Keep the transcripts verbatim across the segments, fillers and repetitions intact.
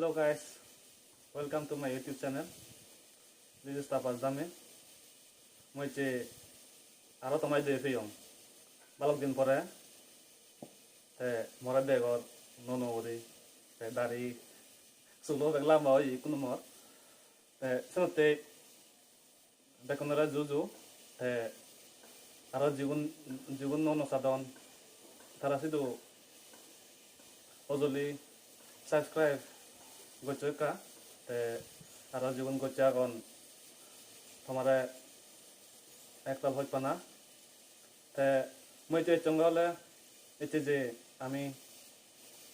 Hello guys, welcome to my YouTube channel. This is Tapas Dami. Mui ecche aro tomaidu peyong. Balok din pore. Te more degor nuo nuo guri. Te dari sulo bek lamba oye ikkunu mor. Te senotte bekkunore juju, te aro jigun, jigun nuo nuo sadon, tara sidu hojoli subscribe goccho ekka, te aro jigun gocche agon, tomare ektal hojpana. Te mui ecche ecchonge ole ecche je ami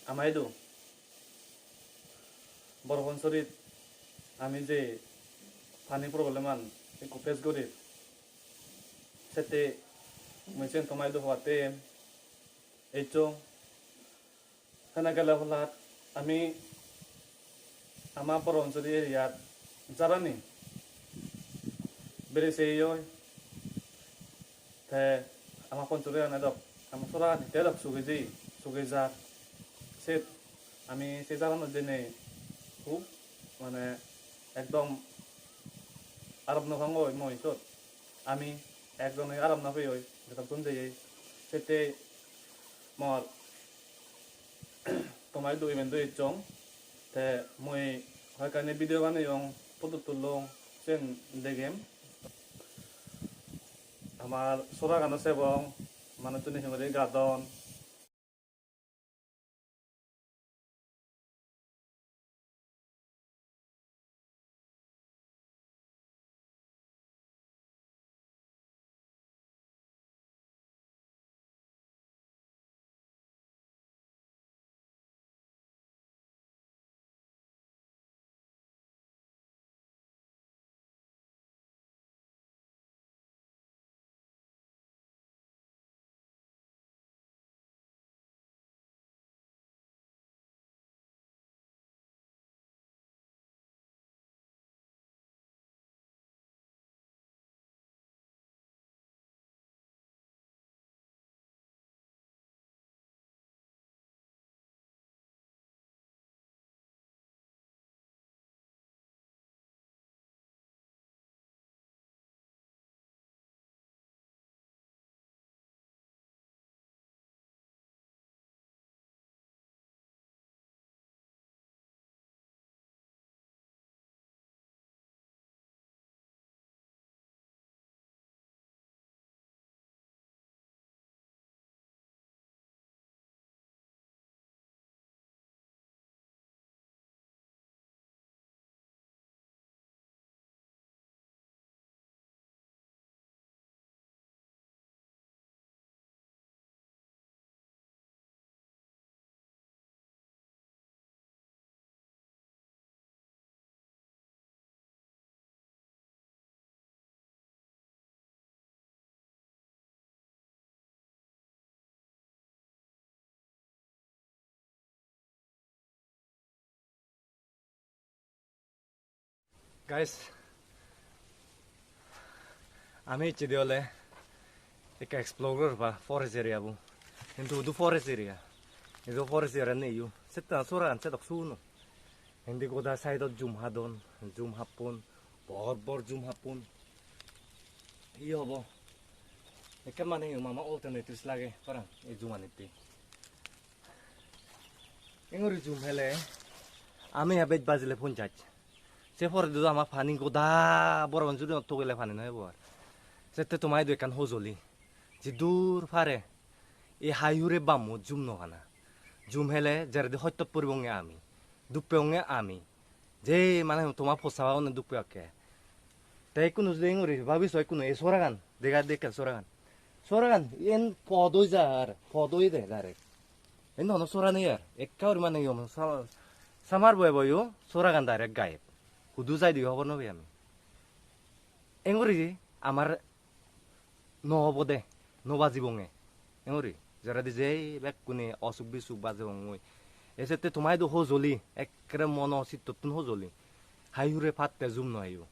ama idu Boro Pansurit ami je pani problem an ekku face gorir, sette mui siyen toma idu hobatte ecchong. Sene gele holat ami ama Boro Pansuri area-t jarani bere sei oi, te ama Pansuri an edok, ama sora ani te edok sugi jeye, sugi jar. Set ami se jaganot jeinei hub mane ekdom aram no pangoi mui sot. Ami ekjonoi aram no peyoi, jotokkun jeyei. Sette mor toma idu iben do ecchong. Te mui hoyekkani video baneyong, photo tullong, siyen degem. Amar soragano sebong, manuchchune hinguri gadon. Guys, ami ecchedi ole ekka explore gorba forest area bo. Hintu hudu forest area? Idu forest area nei yo. Sette soragan sedok suguno. Indi goda side-ot jum hadon, jum happon, bor bor jum happon. Hi hobo? Ekka mane hi mama alternatives lage parang ei jumanitte. Engori jum hele ami habej bajile ponchas. Se pore do ama pani goda Boro Pansuri togele pani no ebo ar. Sette toma idu ekkan hojoli. Jidur pare ei hai hure bammo jum no hana. Jum hele jeredi hottot poribonge ami. Dup peyonge ami. Je mane toma posa babonne dup peyokke. Te ikkunu judi engori babi so ikkunu ei soragan, dega de ekkan soragan. Soragan, iyen pod oi jar, pod oi de direct. Iyen hono sora nei ar. Ekka guri mane yo, sa-, samar boye boyo soragan direct gayeb. Hudu jai de hobor no pei ami. Engori amar no obode, no bajibonge. Engori, jeredi jei bekkune osuk bisuk bajibongoi. Esette toma idu hojoli, ekkere mono sittottun hojoli. Hai hure patte jum no eyo.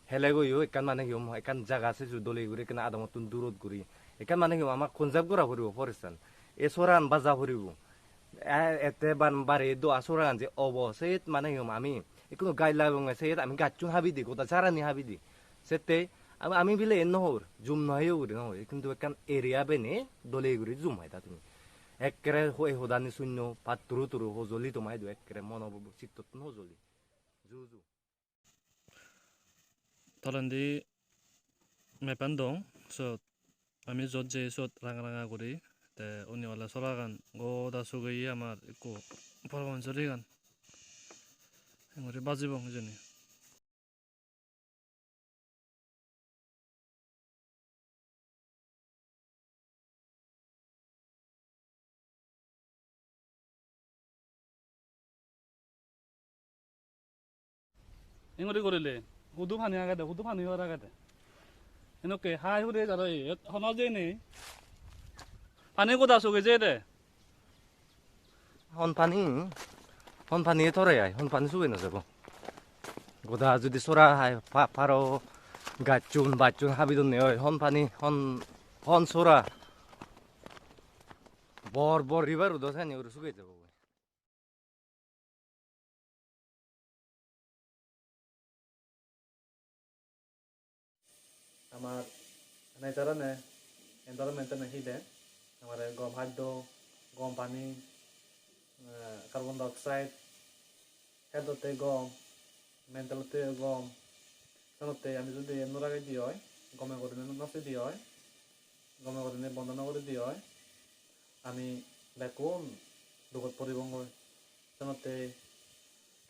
Hele goyo ekkan mane hi hom, ekkan jaga seju dole guri, ekkena adamottun durot guri. Ekkan mane hi hom, ama conserve gora puribo forest-an. E soran baja puribo. E-, ette ban bare do asoragan je obo, set mane yom ami. Ikkunu gaj lagonge, set ami gacchun habidi, goda jarani habidi. Sette ami, ami bile en no hor, jum no heyo guri no hor. Kintu ekkan area bene dole guri jum hai ta tumi. Ekkere ho-, hodani sunno, patturu turu hojoli toma idu ekkere mono bo-, bo-, sittottun hojoli. Ju ju. Tolendi map-an dong, sot ami jot jei sot ranga ranga guri, te undi ole soragan goda sugeye amar ekko Porban sorigan. Enguri bajibong hijeni. Enguri gurile, hudu pani agede, hudu pani or agede. Enokke hai hure jaro iyot hono jei nei. Pani goda suge jeyede. Hon pani, hon pani tore ai, hon pani sugei no jabo. Goda judi sora hai pa-, paro gacchun, bacchun habi donne oi, hon pani, hon, hon sora. Bor, bor river udo sani uri sugei jabo. Amar nature-ane, environment-ane hi de? Amare gom haddo, gom pani, eh, carbon dioxide, health-otte gom, mental-otte gom. Senotte ami jodi no ragedi oi, gome gurinei no sedi oi, gome gurinei bondo no guridi oi, ami bekkun dugot poribongoi. Senotte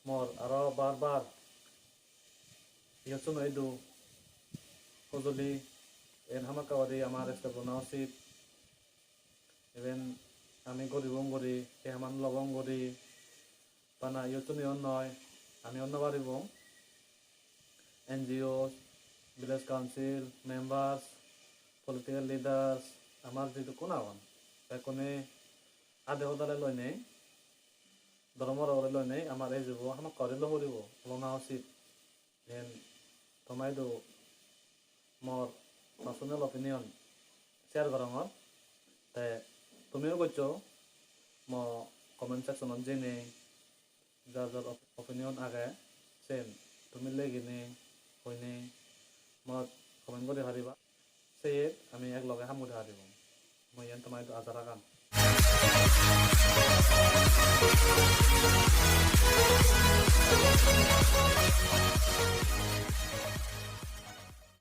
mor aro bar bar iyot suno idu hojoli, en hamakkai guri amar step lona usit. Iben ami guribong guri, ei haman lobong guri, bana iyot suni on noi, ami on no paribong. N G O, village council, members, political leaders, amar jidukkun agon, bekkune ade hodale loinei, dhormo rogore loinei amar ejebo hamakkai guri lo puribo, lona usit. Iyen toma idu mor personal opinion share gorongor. Te tumiyo goccho mo comment section-ot jeinei jar jar op-, opinion age, sen tumi leginei, hoinei mot comment guri pariba. Seyet ami ek loge ham guri paribong. Mui iyen toma idu aja ragang.